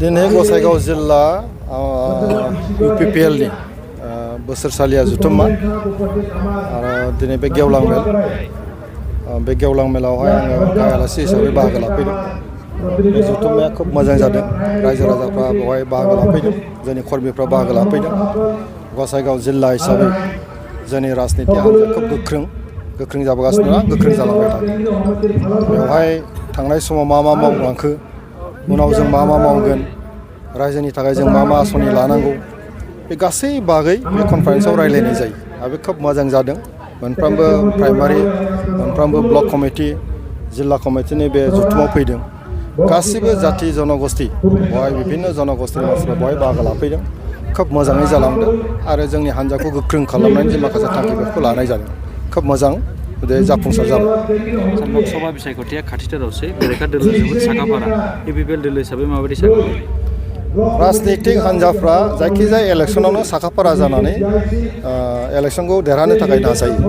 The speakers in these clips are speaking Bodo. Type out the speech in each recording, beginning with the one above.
दिनै गसाइगाव जिल्ला UPPL नि बोसोरसालिया जुथुम्मा आरो दिनै बे गेवलां मेलावहाय आङो गाहाय आलासि हिसाबै बाहागो लाफैदों। बे जुथुम्माया खोब मोजां जादों। रायजो राजाफ्रा बेवहाय बाहागो लाफैदों, जोंनि कर्मिफ्रा बाहागो लाफैदों। गसाइगाव जिल्ला हिसाबै जोंनि राजनिति हान्जाया खोब गोख्रों जाबोगासिनो दं, गोख्रों जालांबाय थागोन। बेवहाय थांनाय समाव मा मावलांखो, उनाव जों मा मावगोन, रायजोनि थाखाय जों मा आसनि लानांगौ, बे गासै बागै बे कनफारेन्सआव रायलायनाय जायो आरो बे खोब मोजां जादों। मोनफ्रोमबो प्राइमारि, मोनफ्रोमबो ब्लक कमिटि, जिल्ला कमिटिनि बे जुथुमाव फैदों। गासिबो जाथि जनगोष्ठी, बेवहाय बिभिन्न जनगोष्ठीनि मानसिफ्रा बेवहाय बाहागो लाफैदों। खोब मोजाङै जालांदों आरो जोंनि हान्जाखौ गोख्रों खालामनायनि जे माखासे थांखिफोरखौ लानाय जादों। खोब मोजां जाफुंसार जाबाय। लोकसभा बिसायख'थिया खाथिथारावसै, बेरेखा दोलो जोबोद साखाफारा। UPPL दोलो हिसाबै माबायदि सायख'यो? राजनितिक हान्जाफ्रा जायखिजाया इलेक्सनावनो साखाफारा जानानै इलेक्सनखौ देरहानो थाखाय नाजायो।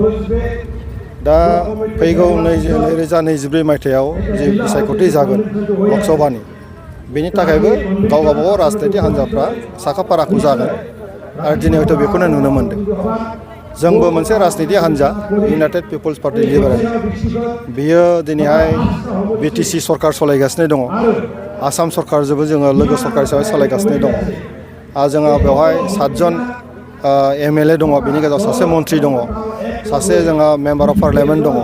दा फैगौ 2024 मायथाइयाव जे बिसायख'थि जागोन लकसभानि, बेनि थाखायबो गावबागाव राजनितिक हान्जाफ्रा साखाफाराखौ जागोन आरो दिनै हयथ' बेखौनो नुनो मोन्दों। जोंबो मोनसे राजनितिक हान्जा, इउनाइटेड पिपल्स पार्टि लिबारेल। बियो दिनैहाय BTC सरकार सालायगासिनो दङ। आसाम सरकारजोंबो जोङो लोगो सरकार हिसाबै सालायगासिनो दङ। जोंहा बेवहाय 7 जन MLA दङ, बिनि गेजेराव सासे मन्थ्रि दङ, सासे जोंहा मेम्बार अफ पार्लियामेन्ट दङ।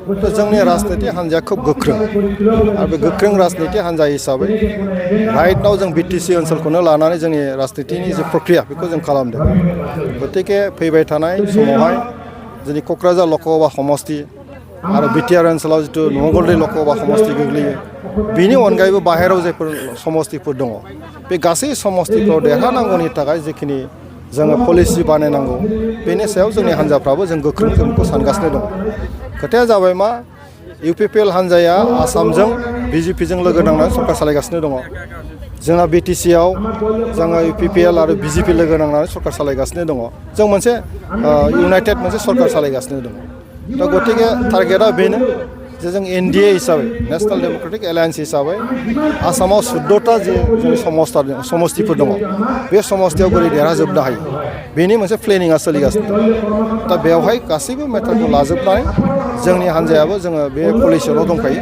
जोंनि राजनितिक हान्जाया खोब गोख्रों आरो बे गोख्रों राजनितिक हान्जा हिसाबै राइट नाव जों BTC ओनसोलखौनो लानानै जोंनि राजनितिनि जे प्रक्रिया बेखौ जों खालामदों। गतिके फैबाय थानाय समावहाय जोंनि क'क्राझार लकसभा समस्ति आरो BTR ओनसोलाव जिथु मंगलदै लकसभा समस्ति गोग्लैयो, बिनि अनगायैबो बाहेरायाव जायफोर समस्तिफोर दङ, बे गासै समस्तिफ्राव देरहानांगौनि थाखाय जिखिनि जोङो पलिसि बानायनांगौ, बेनि सायाव जोंनि हान्जाफ्राबो जों गोख्रों जों बेखौ सानगासिनो दङ। खोथाया जाबाय मा, UPPL हान्जाया आसामजों BJP जों लोगो नांनानै सरकार सालायगासिनो दङ। जोंहा BTCआव जोङो UPPL आरो BJP लोगो नांनानै सरकार सालायगासिनो दङ। जों मोनसे इउनाइटेड मोनसे सरकार सालायगासिनो दङ। दा गतिके टारगेटआ बेनो जे जों NDA हिसाबै, नेसनेल डेम'क्रेटिक एलायेन्स हिसाबै आसामाव 14टा जे जोंनि समस्तिफोर दङ, बे समस्तियाव बोरै देरहाजोबनो हायो, बेनि मोनसे प्लेनिंआ सोलिगासिनो दं। दा बेवहाय गासैबो मेटारखौ लाजोबनानै जोंनि हान्जायाबो जोङो बे पलिसियावल' दंखायो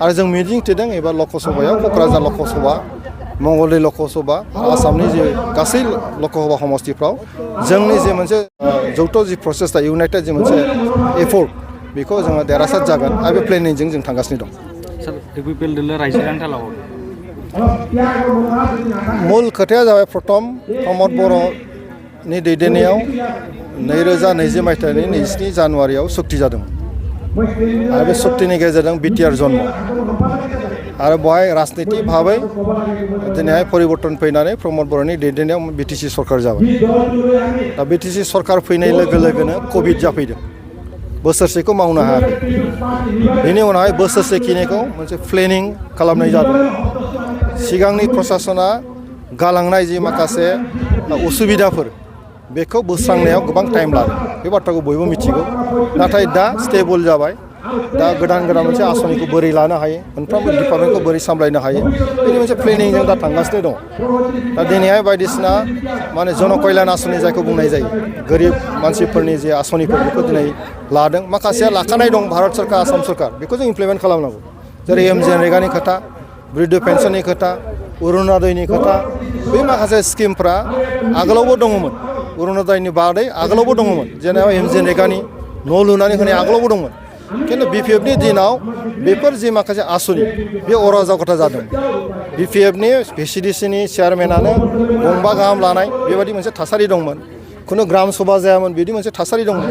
आरो जों मिजिं थिदों एबा लकसभायाव क'क्राझार लकसभा, मंगलदै लकसभा, आसामनि जे गासै लकसभा समस्तिफ्राव जोंनि जे मोनसे जौथ' जि प्रसेसटा इउनाइटेड जे मोनसे एफर्ट, बेखौ जोङो देरहासार जागोन आरो बे प्लेनिंजों जों थांगासिनो दं। सार, UPPL दोलो रायजो आन्थालाव मुल खोथाया जाबाय प्रमद बर'नि दैदेननायाव 2020 मायथाइनि 27 जानुवारियाव सुक्ति जादोंमोन आरो बे सुक्तिनि गेजेरजों BTR जन्म आरो बेवहाय राजनिति भाबै दिनैहाय परिबर्तन फैनानै प्रमद बर'नि दैदेननायाव BTC सरकार जाबाय। दा BTC सरकार फैनाय लोगो लोगोनो कभिड जाफैदों, बोसोरसेखौ मावनो हायाखै। बेनि उनावहाय बोसोरसेखिनिखौ मोनसे प्लेनिं खालामनाय जादों। सिगांनि प्रसासना गालांनाय जि माखासे उसुबिदाफोर, बेखौ बोस्रांनायाव गोबां टाइम लादों, बे बाथ्राखौ बयबो मिथिगौ। नाथाय दा स्टेबल जाबाय। दा गोदान मोनसे आसनिखौ बोरै लानो हायो, मोनफ्रोमबो डिपार्टमेन्टखौ बोरै सामलायनो हायो, बेनि मोनसे प्लेनिंजों दा थांगासिनो दङ। दा दिनैहाय बायदिसिना जन कल्याण आसनि जायखौ बुंनाय जायो, गोरिब मानसिफोरनि जे आसनिफोर, बेखौ दिनै लादों। माखासेया लाखानाय दं, भारत सरकार, आसाम सरकार, बेखौ जों इमप्लिमेन्ट खालामनांगौ। जेरै MGNरेगानि खोथा, बृद्ध पेन्सननि खोथा, अरुण'दयनि खोथा, बे माखासे स्किमफ्रा आगोलावबो दङमोन। अरुण'दयनि बादै आगोलावबो दङमोन, जेनेबा MGNरेगानि न' लुनानै होनाय आगोलावबो दंमोन। खिन्थु BPFनि दिनाव बेफोर जि माखासे आसनि, बे अराजकता जादों। BPFनि VCDCनि चेयारमेनानो गंबा गाहाम लानाय, बेबायदि मोनसे थासारि दंमोन। खुनु ग्राम सभा जायामोन, बिदि मोनसे थासारि दंमोन।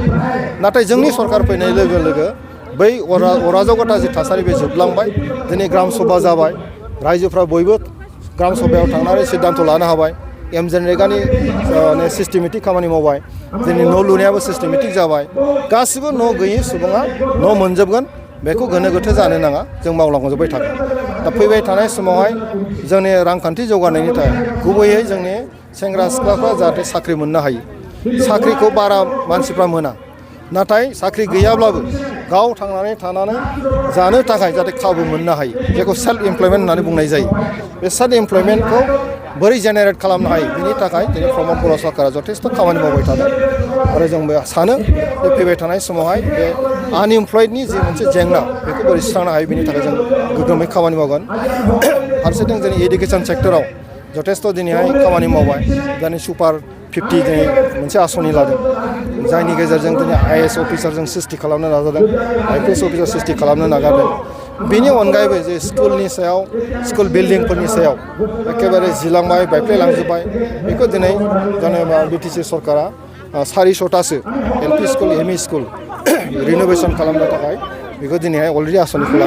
नाथाय जोंनि सरकार फैनाय लोगो लोगो बै अराजकता जि थासारि, बे जोबलांबाय। दिनै ग्राम सभा जाबाय, रायजोफ्रा बयबो ग्राम सभायाव थांनानै सिद्धान्त लानो हाबाय। MGNरेगानि सिस्टेमेटिक खामानि मावबाय, जोंनि न' लुनायाबो सिस्टेमेटिक जाबाय। गासिबो न' गैयै सुबुङा न' मोनजोबगोन, बेखौ गोनो गोथो जानो नाङा, जों मावलांजोबबाय थागोन। दा फैबाय थानाय समावहाय जोंनि रांखान्थि जौगानायनि थाखाय गुबैयै जोंनि सेंग्रा सिख्लाफ्रा जाहाथे साख्रि मोननो हायो। साख्रिखौ बारा मानसिफ्रा मोना, नाथाय साख्रि गैयाब्लाबो गाव थांनानै थानानै जानो थाखाय जाहाथे खाबु मोननो हायो, जेखौ सेल्फ इमप्लयमेन्ट होननानै बुंनाय जायो। बे सेल्फ इमप्लयमेन्टखौ बोरै जेनेरेट खालामनो हायो बिनि थाखाय दिनै प्रमद बर' सरकारा जथेस्थ' खामानि मावबाय थादों आरो जोंबो सानो बे फैबाय थानाय समावहाय बे आनइमप्लयडनि जि मोनसे जेंना बेखौ बोरै सुस्रांनो हायो बिनि थाखाय जों गोग्गोमै खामानि मावगोन फारसेथिं जोंनि इडुकेसन सेक्टराव जथेस्थ' दिनैहाय खामानि मावबाय दानि सुपार 50 दिनै मोनसे आसनि लादों जायनि गेजेरजों दिनै IAS अफिसार जों सृष्टि खालामनो नाजादों IPS अफिसार सृष्टि खालामनो नाजादों बेनि अनगायैबो जे स्कुलनि सायाव स्कुल बिल्डिंफोरनि सायाव एखेबारे जिलांबाय बायफ्लेलांजोब्बाय बेखौ दिनै जेनेबा BTC सरकारा 400टासो LP school ME school renovation खालामनो थाखाय बेखौ दिनैहाय अलरेडि आसनिखौ